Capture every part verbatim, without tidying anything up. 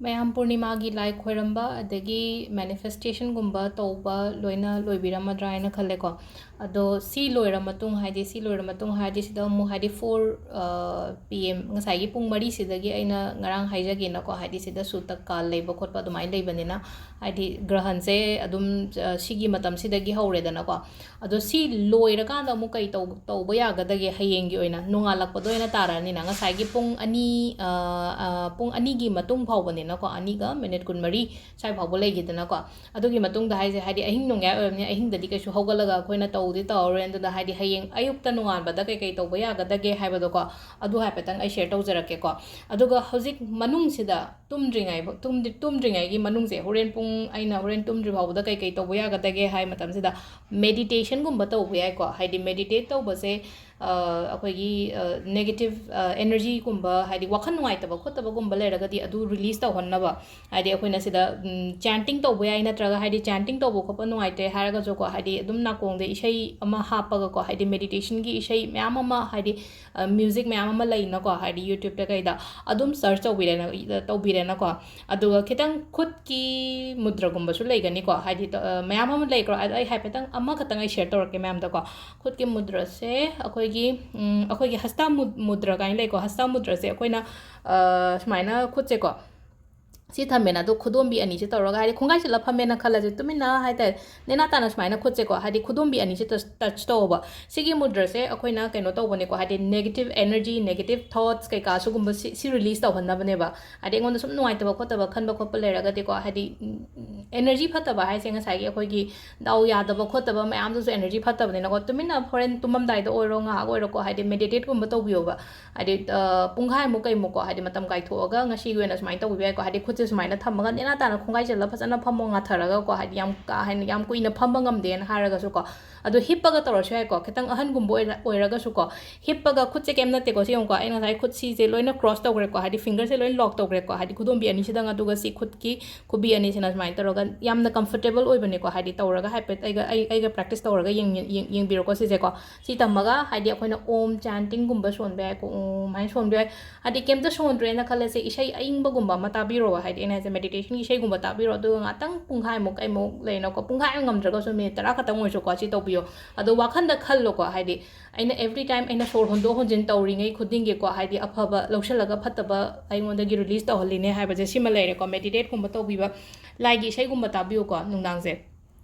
ꯃꯌꯥꯝ ꯄꯨꯔꯅꯤꯃꯥꯒꯤ ꯂꯥꯏ ꯈꯣꯏꯔꯝꯕ ꯑꯗꯒꯤ ꯃꯦꯅꯤꯐꯦꯁꯇꯦꯁꯟꯒꯨꯝꯕ ꯇꯧꯕ ꯂꯣꯏꯅ ꯂꯣꯏꯕꯤꯔꯝꯃꯗ꯭ꯔꯥ ꯍꯥꯏꯅ ꯈꯜꯂꯦꯀꯣ꯫ ꯑꯗꯣ ꯁꯤ ꯂꯣꯏꯔ ꯃꯇꯨꯡ, ꯍꯥꯏꯗꯤ ꯁꯤ ꯂꯣꯏꯔ ꯃꯇꯨꯡ ꯍꯥꯏꯔꯗꯤ ꯁꯤꯗ ꯑꯃꯨꯛ, ꯍꯥꯏꯗꯤ ꯐꯣꯔ ꯄꯤ ꯑꯦꯝ, ꯉꯁꯥꯏꯒꯤ ꯄꯨꯡ ꯃꯔꯤꯁꯤꯗꯒꯤ ꯑꯩꯅ ꯉꯔꯥꯡ ꯍꯥꯏꯖꯒꯦꯅꯀꯣ, ꯍꯥꯏꯗꯤ ꯁꯤꯗ ꯁꯨꯇꯛ ꯀꯥꯜ ꯂꯩꯕ ꯈꯣꯠꯄ ꯑꯗꯨꯃꯥꯏꯅ ꯂꯩꯕꯅꯤꯅ, ꯍꯥꯏꯗꯤ ꯒ꯭ꯔꯍꯟꯁꯦ ꯑꯗꯨꯝ, ꯑ, ꯁꯤꯒꯤ ꯃꯇꯝꯁꯤꯗꯒꯤ ꯍꯧꯔꯦꯗꯅꯀꯣ꯫ ꯑꯗꯣ ꯁꯤ ꯂꯣꯏꯔꯀꯥꯟꯗ ꯑꯃꯨꯛ ꯀꯩ ꯇꯧ-, ꯇꯧꯕ ꯌꯥꯒꯗꯒꯦ? ꯍꯌꯦꯡꯒꯤ ꯑꯣꯏꯅ ꯅꯣꯡꯉꯥꯜꯂꯛꯄꯗ ꯑꯣꯏꯅ ꯇꯥꯔꯛꯑꯅꯤꯅ꯫ ꯉꯁꯥꯏꯒꯤ ꯄꯨꯡ ꯑꯅꯤ, ꯑ, ꯑ, ꯄꯨꯡ ꯑꯅꯤꯒꯤ ꯃꯇꯨꯡ ꯐꯥꯎꯕꯅꯤꯅꯀꯣ, ꯑꯅꯤꯒ ꯃꯤꯅꯤꯠ ꯀꯨꯟꯃꯔꯤ ꯁ꯭ꯋꯥꯏ ꯐꯥꯎꯕ ꯂꯩꯈꯤꯗꯅꯀꯣ꯫ ꯑꯗꯨꯒꯤ ꯃꯇꯨꯡꯗ ꯍꯥꯏꯁꯦ, ꯍꯥꯏꯗꯤ ꯑꯍꯤꯡ ꯅꯣꯡꯌꯥꯏ ꯑꯣꯏꯔꯕꯅꯤꯅ ꯑꯍꯤꯡꯗꯗꯤ ꯀꯩꯁꯨ ꯍꯧꯒꯠꯂꯒ ꯑꯩꯈꯣꯏꯅ ꯇꯧꯗꯤ ꯇꯧꯔꯔꯣꯏ꯫ ꯑꯗꯨꯅ ꯍꯥꯏꯗꯤ ꯍꯌꯦꯡ ꯑꯌꯨꯛꯇ ꯅꯣꯡꯉꯥꯟꯕꯗ ꯀꯩꯀꯩ ꯇꯧꯕ ꯌꯥꯒꯗꯒꯦ ꯍꯥꯏꯕꯗꯣꯀꯣ, ꯑꯗꯨ ꯍꯥꯏꯐꯦꯠꯇꯪ ꯑꯩ ꯁꯤꯌꯔ ꯇꯧꯖꯔꯛꯀꯦꯀꯣ꯫ ꯑꯗꯨꯒ ꯍꯧꯖꯤꯛ ꯃꯅꯨꯡꯁꯤꯗ ꯇꯨꯝꯗ꯭ꯔꯤꯉꯩ-, ꯇꯨꯝꯗ꯭ꯔꯤ-, ꯇꯨꯝꯗ꯭ꯔꯤꯉꯩꯒꯤ ꯃꯅꯨꯡꯁꯦ, ꯍꯣꯔꯦꯟ ꯄꯨꯡ, ꯑꯩꯅ ꯍꯣꯔꯦꯟ ꯇꯨꯝꯗ꯭ꯔꯤ ꯐꯥꯎꯕꯗ ꯀꯩꯀꯩ ꯇꯧꯕ ꯌꯥꯒꯗꯒꯦ ꯍꯥꯏ ꯃꯇꯝꯁꯤꯗ, ꯃꯦꯗꯤꯇꯦꯁꯟꯒꯨꯝꯕ ꯇꯧꯕ ꯌꯥꯏꯀꯣ꯫ ꯍꯥꯏꯗꯤ ꯃꯦꯗꯤꯇꯦꯠ ꯇꯧꯕꯁꯦ, ꯑ, ꯑꯩꯈꯣꯏꯒꯤ, ꯑ, ꯅꯦꯒꯦꯇꯤꯞ, ꯑ, ꯑꯦꯅꯔꯖꯤꯒꯨꯝꯕ, ꯍꯥꯏꯗꯤ ꯋꯥꯈꯜ ꯅꯨꯡꯉꯥꯏꯇꯕ ꯈꯣꯠꯇꯕꯒꯨꯝꯕ ꯂꯩꯔꯒꯗꯤ ꯑꯗꯨ ꯔꯤꯂꯤꯁ ꯇꯧꯍꯟꯅꯕ, ꯍꯥꯏꯗꯤ ꯑꯩꯈꯣꯏꯅ ꯁꯤꯗ, ꯎꯝ, ꯆꯦꯟꯇꯤꯡ ꯇꯧꯕ ꯌꯥꯏ, ꯅꯠꯇ꯭ꯔꯒ ꯍꯥꯏꯗꯤ ꯆꯦꯟꯇꯤꯡ ꯇꯧꯕ ꯈꯣꯠꯄ ꯅꯨꯡꯉꯥꯏꯇ꯭ꯔꯦ ꯍꯥꯏꯔꯒꯁꯨꯀꯣ, ꯍꯥꯏꯗꯤ ꯑꯗꯨꯝ ꯅꯥꯀꯣꯡꯗ ꯏꯁꯩ ꯑꯃ ꯍꯥꯞꯄꯒꯀꯣ, ꯍꯥꯏꯗꯤ ꯃꯦꯗꯤꯇꯦꯁꯟꯒꯤ ꯏꯁꯩ ꯃꯌꯥꯝ ꯑꯃ, ꯍꯥꯏꯗꯤ, ꯑ, ꯃ꯭ꯌꯨꯖꯤꯛ ꯃꯌꯥꯝ ꯑꯃ ꯂꯩꯅꯀꯣ, ꯍꯥꯏꯗꯤ ꯌꯨꯇ꯭ꯌꯨꯕꯇ ꯀꯩꯗ ꯑꯗꯨꯝ ꯁꯔꯆ ꯇꯧꯕꯤꯔꯦꯅ-, ꯇꯧꯕꯤꯔꯦꯅꯀꯣ꯫ ꯑꯗꯨꯒ ꯈꯤꯇꯪ ꯈꯨꯠꯀꯤ ꯃꯨꯗ꯭ꯔꯒꯨꯝꯕꯁꯨ ꯂꯩꯒꯅꯤꯀꯣ, ꯍꯥꯏꯗꯤ ꯇ-, ꯑ, ꯃꯌꯥꯝ ꯑꯃ ꯂꯩꯀꯣ꯫ ꯑꯗꯣ ꯑꯩ ꯍꯥꯏꯐꯦꯠꯇꯪ ꯑꯃꯈꯛꯇꯪ ꯑꯩ ꯁꯤꯌꯔ ꯇꯧꯔꯛꯀꯦ ꯃꯌꯥꯝꯗꯀꯣ꯫ ꯈꯨꯠꯀꯤ ꯃꯨꯗ꯭ꯔꯁꯦ ꯑꯩꯈꯣꯏꯒꯤ, ꯎꯝ, ꯑꯩꯈꯣꯏꯒꯤ ꯍꯁꯇꯥ ꯃꯨ-, ꯃꯨꯗ꯭ꯔ ꯀꯥꯏꯅ ꯂꯩꯀꯣ꯫ ꯍꯁꯇꯥ ꯃꯨꯗ꯭ꯔꯁꯦ ꯑꯩꯈꯣꯏꯅ, ꯑ, ꯁꯨꯃꯥꯏꯅ ꯈꯨꯠꯁꯦꯀꯣ, ꯁꯤ ꯊꯝꯃꯦꯅ, ꯑꯗꯣ ꯈꯨꯗꯣꯝꯕꯤ ꯑꯅꯤꯁꯦ ꯇꯧꯔꯒ, ꯍꯥꯏꯗꯤ ꯈꯣꯡꯒꯥꯏ ꯆꯠꯂ ꯐꯝꯃꯦꯅ ꯈꯜꯂꯁꯦ, ꯇꯨꯃꯤꯟꯅ ꯍꯥꯏꯇꯥꯔꯦ, ꯅꯦꯅꯥ ꯇꯥꯅ ꯁꯨꯃꯥꯏꯅ ꯈꯨꯠꯁꯦꯀꯣ, ꯍꯥꯏꯗꯤ ꯈꯨꯗꯣꯝꯕꯤ ꯑꯅꯤꯁꯦ ꯇꯆ, ꯇꯆ ꯇꯧꯕ꯫ ꯁꯤꯒꯤ ꯃꯨꯗ꯭ꯔꯁꯦ ꯑꯩꯈꯣꯏꯅ ꯀꯩꯅꯣ ꯇꯧꯕꯅꯦꯀꯣ, ꯍꯥꯏꯗꯤ ꯅꯦꯒꯦꯇꯤꯞ ꯑꯦꯅꯔꯖꯤ, ꯅꯦꯒꯦꯇꯤꯞ ꯊꯣꯠꯁ ꯀꯩꯀꯥ ꯁꯤꯒꯨꯝꯕ ꯁꯤ, ꯁꯤ ꯔꯤꯂꯤꯁ ꯇꯧꯍꯟꯅꯕꯅꯦꯕ꯫ ꯍꯥꯏꯗꯤ ꯑꯩꯉꯣꯟꯗ ꯁꯨꯝ ꯅꯨꯡꯉꯥꯏꯇꯕ ꯈꯣꯠꯇꯕ ꯈꯟꯕ ꯈꯣꯠꯄ ꯂꯩꯔꯒꯗꯤꯀꯣ, ꯍꯥꯏꯗꯤ, ꯎꯝ, ꯑꯦꯅꯔꯖꯤ ꯐꯠꯇꯕ ꯍꯥꯏꯁꯦ ꯉꯁꯥꯏꯒꯤ ꯑꯩꯈꯣꯏꯒꯤ ꯗꯥꯎ ꯌꯥꯗꯕ ꯈꯣꯠꯇꯕ ꯃꯌꯥꯝꯗꯨꯁꯨ ꯑꯦꯅꯔꯖꯤ ꯐꯠꯇꯕꯅꯤꯅꯀꯣ, ꯇꯨꯃꯤꯟꯅ ꯍꯣꯔꯦꯟ ꯇꯨꯝꯃꯝꯗꯥꯏꯗ ꯑꯣꯏꯔꯣ, ꯉꯥꯏꯍꯥꯛ ꯑꯣꯏꯔꯣꯀꯣ, ꯍꯥꯏꯗꯤ ꯃꯦꯗꯤꯇꯦꯠꯀꯨꯝꯕ ꯇꯧꯕꯤꯌꯣꯕ꯫ ꯍꯥꯏꯗꯤ, ꯑ, ꯄꯨꯡꯈꯥꯏꯃꯨꯛ ꯀꯩꯃꯨꯛꯀꯣ, ꯍꯥꯏꯗꯤ ꯃꯇꯝ ꯀꯥꯏꯊꯣꯛꯑꯒ ꯉꯁꯤꯒꯤ ꯑꯣꯏꯅ ꯁꯨꯃꯥꯏꯅ ꯇꯧꯕꯤꯕ ꯌꯥꯏꯀꯣ꯫ ꯍꯥꯏꯗꯤ ꯈꯨꯠꯁꯦ ꯁꯨꯃꯥꯏꯅ ꯊꯝꯃꯒ ꯅꯦꯅꯥ ꯇꯥꯅ ꯈꯣꯡꯒꯥꯏ ꯆꯜꯂ ꯐꯖꯅ ꯐꯝꯃꯣ, ꯉꯥꯊꯔꯒꯀꯣ, ꯍꯥꯏꯗꯤ ꯌꯥꯝ ꯀꯥ ꯍꯦꯟꯅ ꯌꯥꯝ ꯀꯨꯏꯅ ꯐꯝꯕ ꯉꯝꯗꯦꯅ ꯍꯥꯏꯔꯒꯁꯨꯀꯣ, ꯑꯗꯣ ꯍꯤꯞꯄꯒ ꯇꯧꯔꯁꯨ ꯌꯥꯏꯀꯣ꯫ ꯈꯤꯇꯪ ꯑꯍꯟꯒꯨꯝꯕ ꯑꯣꯏꯔ-, ꯑꯣꯏꯔꯒꯁꯨꯀꯣ, ꯍꯤꯞꯄꯒ ꯈꯨꯠꯁꯦ ꯀꯩꯝ ꯅꯠꯇꯦꯀꯣ꯫ ꯁꯤ ꯌꯦꯡꯉꯨꯀꯣ, ꯑꯩ ꯉꯁꯥꯏ ꯈꯨꯠꯁꯤꯁꯦ ꯂꯣꯏꯅ ꯀ꯭ꯔꯣꯁ ꯇꯧꯈ꯭ꯔꯦꯀꯣ, ꯍꯥꯏꯗꯤ ꯐꯤꯡꯒꯔꯁꯦ ꯂꯣꯏꯅ ꯂꯣꯛ ꯇꯧꯈ꯭ꯔꯦꯀꯣ, ꯍꯥꯏꯗꯤ ꯈꯨꯗꯣꯝꯕꯤ ꯑꯅꯤꯁꯤꯗꯪ꯫ ꯑꯗꯨꯒ ꯁꯤ ꯈꯨꯠꯀꯤ ꯈꯨꯕꯤ ꯑꯅꯤꯁꯤꯅ ꯁꯨꯃꯥꯏꯅ ꯇꯧꯔꯒ ꯌꯥꯝꯅ ꯀꯝꯐꯣꯔꯇꯦꯕꯜ ꯑꯣꯏꯕꯅꯦꯀꯣ, ꯍꯥꯏꯗꯤ ꯇꯧꯔꯒ ꯍꯥꯏꯐꯦꯠ ꯑꯩꯒ, ꯑꯩ, ꯑꯩꯒ ꯄ꯭ꯔꯦꯛꯇꯤꯁ ꯇꯧꯔꯒ ꯌꯦꯡ-, ꯌꯦꯡ-, ꯌꯦꯡꯕꯤꯔꯣꯀꯣ ꯁꯤꯁꯦꯀꯣ꯫ ꯁꯤ ꯇꯝꯃꯒ ꯍꯥꯏꯗꯤ ꯑꯩꯈꯣꯏꯅ ꯑꯣꯝ ꯆꯥꯟꯇꯤꯡꯒꯨꯝꯕ ꯁꯣꯟꯕ ꯌꯥꯏꯀꯣ, ꯑꯣꯝ ꯍꯥꯏꯅ ꯁꯣꯟꯕ ꯌꯥꯏ꯫ ꯍꯥꯏꯗꯤ ꯀꯩꯝꯇ ꯁꯣꯟꯗ꯭ꯔꯦꯅ ꯈꯜꯂꯁꯦ, ꯏꯁꯩ ꯑꯏꯪꯕꯒꯨꯝꯕ ꯑꯃ ꯇꯥꯕꯤꯔꯣꯕ, ꯍꯥꯏꯗꯤ ꯍꯥꯏꯗꯤ ꯑꯩꯅ ꯍꯥꯏꯁꯦ, ꯃꯦꯗꯤꯇꯦꯁꯟꯒꯤ ꯏꯁꯩꯒꯨꯝꯕ ꯇꯥꯕꯤꯔꯣ, ꯑꯗꯨꯒ ꯉꯥꯛꯇꯪ ꯄꯨꯡꯈꯥꯏꯃꯨꯛ ꯀꯩꯃꯨꯛ ꯂꯩꯅꯀꯣ, ꯄꯨꯡꯈꯥꯏ ꯑꯃ ꯉꯝꯗ꯭ꯔꯒꯁꯨ ꯃꯤꯅꯤꯠ ꯇꯔꯥ ꯈꯛꯇꯪ ꯑꯣꯏꯔꯁꯨꯀꯣ, ꯁꯤ ꯇꯧꯕꯤꯌꯣ꯫ ꯑꯗꯣ ꯋꯥꯈꯟꯗ ꯈꯜꯂꯣꯀꯣ, ꯍꯥꯏꯗꯤ ꯑꯩꯅ every time ꯑꯩꯅ ꯁꯣꯔ ꯍꯣꯟꯗꯣꯛ ꯍꯣꯟꯖꯤꯟ ꯇꯧꯔꯤꯉꯩ ꯈꯨꯗꯤꯡꯒꯤꯀꯣ, ꯍꯥꯏꯗꯤ ꯑꯐꯕ ꯂꯧꯁꯤꯜꯂꯒ ꯐꯠꯇꯕ ꯑꯩꯉꯣꯟꯗꯒꯤ ꯔꯤꯂꯤꯁ ꯇꯧꯍꯜꯂꯤꯅꯦ ꯍꯥꯏꯕꯁꯦ ꯁꯤꯃ ꯂꯩꯔꯦꯀꯣ꯫ ꯃꯦꯗꯤꯇꯦꯠꯀꯨꯝꯕ ꯇꯧꯕꯤꯕ, ꯂꯥꯏꯒꯤ ꯏꯁꯩꯒꯨꯝꯕ ꯇꯥꯕꯤꯌꯨꯀꯣ ꯅꯨꯡꯗꯥꯡꯁꯦ꯫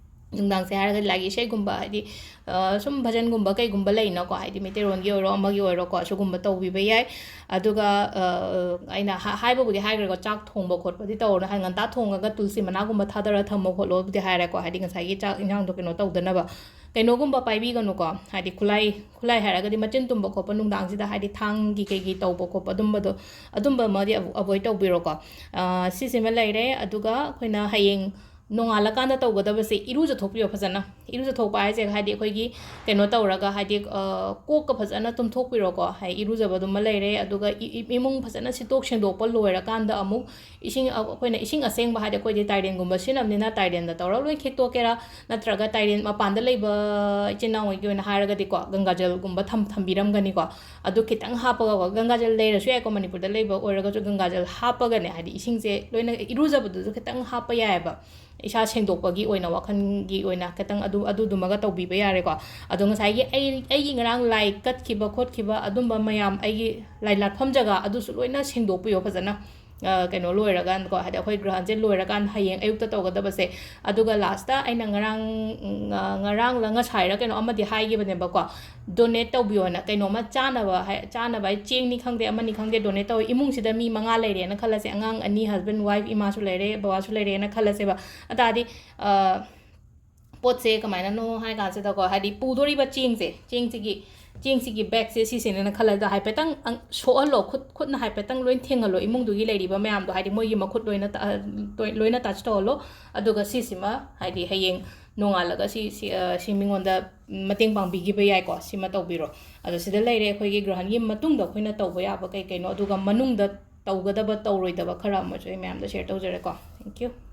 ꯅꯨꯡꯗꯥꯡꯁꯦ ꯍꯥꯏꯔꯒꯗꯤ ꯂꯥꯏꯒꯤ ꯏꯁꯩꯒꯨꯝꯕ, ꯍꯥꯏꯗꯤ, ꯑ, ꯁꯨꯝ ꯚꯖꯟꯒꯨꯝꯕ ꯀꯩꯒꯨꯝꯕ ꯂꯩꯅꯀꯣ, ꯍꯥꯏꯗꯤ ꯃꯩꯇꯩꯔꯣꯟꯒꯤ ꯑꯣꯏꯔꯣ ꯑꯃꯒꯤ ꯑꯣꯏꯔꯣꯀꯣ, ꯁꯤꯒꯨꯝꯕ ꯇꯧꯕꯤꯕ ꯌꯥꯏ꯫ ꯑꯗꯨꯒ, ꯑ, ꯑꯩꯅ ꯍꯥ-, ꯍꯥꯏꯕꯕꯨꯗꯤ ꯍꯥꯏꯈ꯭ꯔꯦꯀꯣ, ꯆꯥꯛ ꯊꯣꯡꯕ ꯈꯣꯠꯄꯗꯤ ꯇꯧꯔꯅꯨ, ꯍꯥꯏꯗꯤ ꯉꯟꯇꯥ ꯊꯣꯡꯉꯒ ꯇꯨꯜꯁꯤ ꯃꯅꯥꯒꯨꯝꯕ ꯊꯥꯗꯔ ꯊꯝꯃꯣ ꯈꯣꯠꯂꯣꯕꯨꯗꯤ ꯍꯥꯏꯔꯦꯀꯣ, ꯍꯥꯏꯗꯤ ꯉꯁꯥꯏꯒꯤ ꯆꯥꯛ ꯏꯟꯖꯥꯡꯗꯣ ꯀꯩꯅꯣ ꯇꯧꯗꯅꯕ꯫ ꯀꯩꯅꯣꯒꯨꯝꯕ ꯄꯥꯏꯕꯤꯒꯅꯨꯀꯣ, ꯍꯥꯏꯗꯤ ꯈꯨꯠꯂꯥꯏ, ꯈꯨꯠꯂꯥꯏ ꯍꯥꯏꯔꯒꯗꯤ ꯃꯆꯤꯟ ꯇꯨꯝꯕ ꯈꯣꯠꯄ ꯅꯨꯡꯗꯥꯡꯁꯤꯗ, ꯍꯥꯏꯗꯤ ꯊꯥꯡꯒꯤ ꯀꯩꯒꯤ ꯇꯧꯕ ꯈꯣꯠꯄ ꯑꯗꯨꯝꯕꯗꯣ, ꯑꯗꯨꯝꯕ ꯑꯃꯗꯤ ꯑꯦꯕꯣ-, ꯑꯦꯕꯣꯏꯗ ꯇꯧꯕꯤꯔꯣꯀꯣ꯫ ꯑ, ꯁꯤꯁꯤꯃ ꯂꯩꯔꯦ꯫ ꯑꯗꯨꯒ ꯑꯩꯈꯣꯏꯅ ꯍꯌꯦꯡ ꯅꯣꯡꯉꯥꯜꯂꯀꯥꯟꯗ ꯇꯧꯒꯗꯕꯁꯦ, ꯏꯔꯨꯖꯊꯣꯛꯄꯤꯌꯣ ꯐꯖꯅ꯫ ꯏꯔꯨꯖꯊꯣꯛꯄ ꯍꯥꯏꯁꯦ, ꯍꯥꯏꯗꯤ ꯑꯩꯈꯣꯏꯒꯤ ꯀꯩꯅꯣ ꯇꯧꯔꯒ, ꯍꯥꯏꯗꯤ, ꯑ, ꯀꯣꯛꯀ ꯐꯖꯅ ꯇꯨꯝꯊꯣꯛꯄꯤꯔꯣꯀꯣ꯫ ꯍꯥꯏꯗꯤ ꯏꯔꯨꯖꯕꯗꯨꯃ ꯂꯩꯔꯦ꯫ ꯑꯗꯨꯒ ꯏ-, ꯏ-, ꯏꯃꯨꯡ ꯐꯖꯅ ꯁꯤꯠꯇꯣꯛ ꯁꯦꯡꯗꯣꯛꯄ ꯂꯣꯏꯔꯀꯥꯟꯗ ꯑꯃꯨꯛ ꯏꯁꯤꯡ, ꯑ, ꯑꯩꯈꯣꯏꯅ ꯏꯁꯤꯡ ꯑꯁꯦꯡꯕ, ꯍꯥꯏꯗꯤ ꯑꯩꯈꯣꯏꯗꯤ ꯇꯥꯏꯔꯦꯟꯒꯨꯝꯕ ꯁꯤꯖꯤꯟꯅꯕꯅꯤꯅ ꯇꯥꯏꯔꯦꯟꯗ ꯇꯧꯔꯒ ꯂꯣꯏ ꯈꯤꯛꯇꯣꯛꯀꯦꯔꯥ, ꯅꯠꯇ꯭ꯔꯒ ꯇꯥꯏꯔꯦꯟ ꯃꯄꯥꯟꯗ ꯂꯩꯕ ꯏꯆꯤꯟ ꯏꯅꯥꯎꯉꯩꯒꯤ ꯑꯣꯏꯅ ꯍꯥꯏꯔꯒꯗꯤꯀꯣ, ꯒꯪꯒꯥꯖꯜꯒꯨꯝꯕ ꯊꯝ-, ꯊꯝꯕꯤꯔꯝꯒꯅꯤꯀꯣ꯫ ꯑꯗꯨ ꯈꯤꯇꯪ ꯍꯥꯞꯄꯒꯀꯣ, ꯒꯪꯒꯥꯖꯜ ꯂꯩꯔꯁꯨ ꯌꯥꯏꯀꯣ, ꯃꯅꯤꯄꯨꯔꯗ ꯂꯩꯕ ꯑꯣꯏꯔꯒꯁꯨ ꯒꯪꯒꯥꯖꯜ ꯍꯥꯞꯄꯒꯅꯦ, ꯍꯥꯏꯗꯤ ꯏꯁꯤꯡꯁꯦ ꯂꯣꯏꯅ, ꯏꯔꯨꯖꯕꯗꯨꯁꯨ ꯈꯤꯇꯪ ꯍꯥꯞꯄ ꯌꯥꯏꯑꯕ꯫ ꯏꯁꯥ ꯁꯦꯡꯗꯣꯛꯄꯒꯤ ꯑꯣꯏꯅ, ꯋꯥꯈꯜꯒꯤ ꯑꯣꯏꯅ ꯈꯤꯇꯪ ꯑꯗꯨ, ꯑꯗꯨꯗꯨꯃꯒ ꯇꯧꯕꯤꯕ ꯌꯥꯔꯦꯀꯣ꯫ ꯑꯗꯣ ꯉꯁꯥꯏꯒꯤ ꯑꯩ, ꯑꯩꯒꯤ ꯉꯔꯥꯡ ꯂꯥꯏ ꯀꯠꯈꯤꯕ ꯈꯣꯠꯈꯤꯕ ꯑꯗꯨꯝꯕ ꯃꯌꯥꯝ, ꯑꯩꯒꯤ ꯂꯥꯏ ꯂꯥꯠꯐꯝ ꯖꯒꯥ ꯑꯗꯨꯁꯨ ꯂꯣꯏꯅ ꯁꯦꯡꯗꯣꯛꯄꯤꯌꯣ ꯐꯖꯅ꯫ ꯑ, ꯀꯩꯅꯣ ꯂꯣꯏꯔꯀꯥꯟꯗꯀꯣ, ꯍꯥꯏꯗꯤ ꯑꯩꯈꯣꯏ ꯒ꯭ꯔꯍꯟꯁꯦ ꯂꯣꯏꯔꯀꯥꯟꯗ ꯍꯌꯦꯡ ꯑꯌꯨꯛꯇ ꯇꯧꯒꯗꯕꯁꯦ꯫ ꯑꯗꯨꯒ ꯂꯥꯁꯇ ꯑꯩꯅ ꯉꯔꯥꯡ, ꯉ-, ꯉꯔꯥꯡꯂ ꯉꯁꯥꯏꯔ ꯀꯩꯅꯣ ꯑꯃꯗꯤ ꯍꯥꯏꯈꯤꯕꯅꯦꯕꯀꯣ, ꯗꯣꯅꯦꯠ ꯇꯧꯕꯤꯌꯣꯅ꯫ ꯀꯩꯅꯣꯝꯃ ꯆꯥꯅꯕ ꯍꯥꯏ-, ꯆꯥꯅꯕ ꯍꯥꯏ, ꯆꯦꯡꯅꯤ ꯈꯪꯗꯦ, ꯑꯃꯅꯤ ꯈꯪꯗꯦ, ꯗꯣꯅꯦꯠ ꯇꯧꯋꯤ꯫ ꯏꯃꯨꯡꯁꯤꯗ ꯃꯤ ꯃꯉꯥ ꯂꯩꯔꯦꯅ ꯈꯜꯂꯁꯦ, ꯑꯉꯥꯡ ꯑꯅꯤ, ꯍꯁꯕꯦꯟ, ꯋꯥꯏꯐ, ꯏꯃꯥꯁꯨ ꯂꯩꯔꯦ, ꯕꯕꯥꯁꯨ ꯂꯩꯔꯦꯅ ꯈꯜꯂꯁꯦꯕ꯫ ꯑꯗꯨ ꯇꯥꯔꯗꯤ, ꯑ, ꯄꯣꯠꯁꯦ ꯀꯃꯥꯏꯅꯅꯣ ꯍꯥꯏ ꯀꯥꯟꯁꯤꯗꯀꯣ, ꯍꯥꯏꯗꯤ ꯄꯨꯗꯣꯔꯤꯕ ꯆꯦꯡꯁꯦ, ꯆꯦꯡꯁꯤꯒꯤ, ꯆꯦꯡꯁꯤꯒꯤ ꯕꯦꯒꯁꯦ ꯁꯤꯁꯤꯅꯦꯅ ꯈꯜꯂꯒ ꯍꯥꯏꯐꯦꯠꯇꯪ ꯑꯪ-, ꯁꯣꯛꯍꯜꯂꯣ, ꯈꯨꯠ, ꯈꯨꯠꯅ ꯍꯥꯏꯐꯦꯠꯇꯪ ꯂꯣꯏ ꯊꯦꯡꯍꯜꯂꯣ, ꯏꯃꯨꯡꯗꯨꯒꯤ ꯂꯩꯔꯤꯕ ꯃꯌꯥꯝꯗꯣ, ꯍꯥꯏꯗꯤ ꯃꯣꯏꯒꯤ ꯃꯈꯨꯠ ꯂꯣꯏꯅ ꯇ-, ꯂꯣꯏ-, ꯂꯣꯏꯅ ꯇꯆ ꯇꯧꯍꯜꯂꯣ꯫ ꯑꯗꯨꯒ ꯁꯤꯁꯤꯃ, ꯍꯥꯏꯗꯤ ꯍꯌꯦꯡ ꯅꯣꯡꯉꯥꯜꯂꯒ ꯁꯤ, ꯁꯤ, ꯑ, ꯁꯤ ꯃꯤꯉꯣꯟꯗ ꯃꯇꯦꯡ ꯄꯥꯡꯕꯤꯈꯤꯕ ꯌꯥꯏꯀꯣ, ꯁꯤꯃ ꯇꯧꯕꯤꯔꯣ꯫ ꯑꯗꯣ ꯁꯤꯗ ꯂꯩꯔꯦ ꯑꯩꯈꯣꯏꯒꯤ ꯒ꯭ꯔꯍꯟꯒꯤ ꯃꯇꯨꯡꯗ ꯑꯩꯈꯣꯏꯅ ꯇꯧꯕ ꯌꯥꯕ ꯀꯩ ꯀꯩꯅꯣ, ꯑꯗꯨꯒ ꯃꯅꯨꯡꯗ ꯇꯧꯒꯗꯕ, ꯇꯧꯔꯣꯏꯗꯕ ꯈꯔ ꯑꯃꯁꯨ ꯑꯩ ꯃꯌꯥꯝꯗ ꯁꯤꯌꯔ ꯇꯧꯖꯔꯦꯀꯣ꯫ Thank you꯫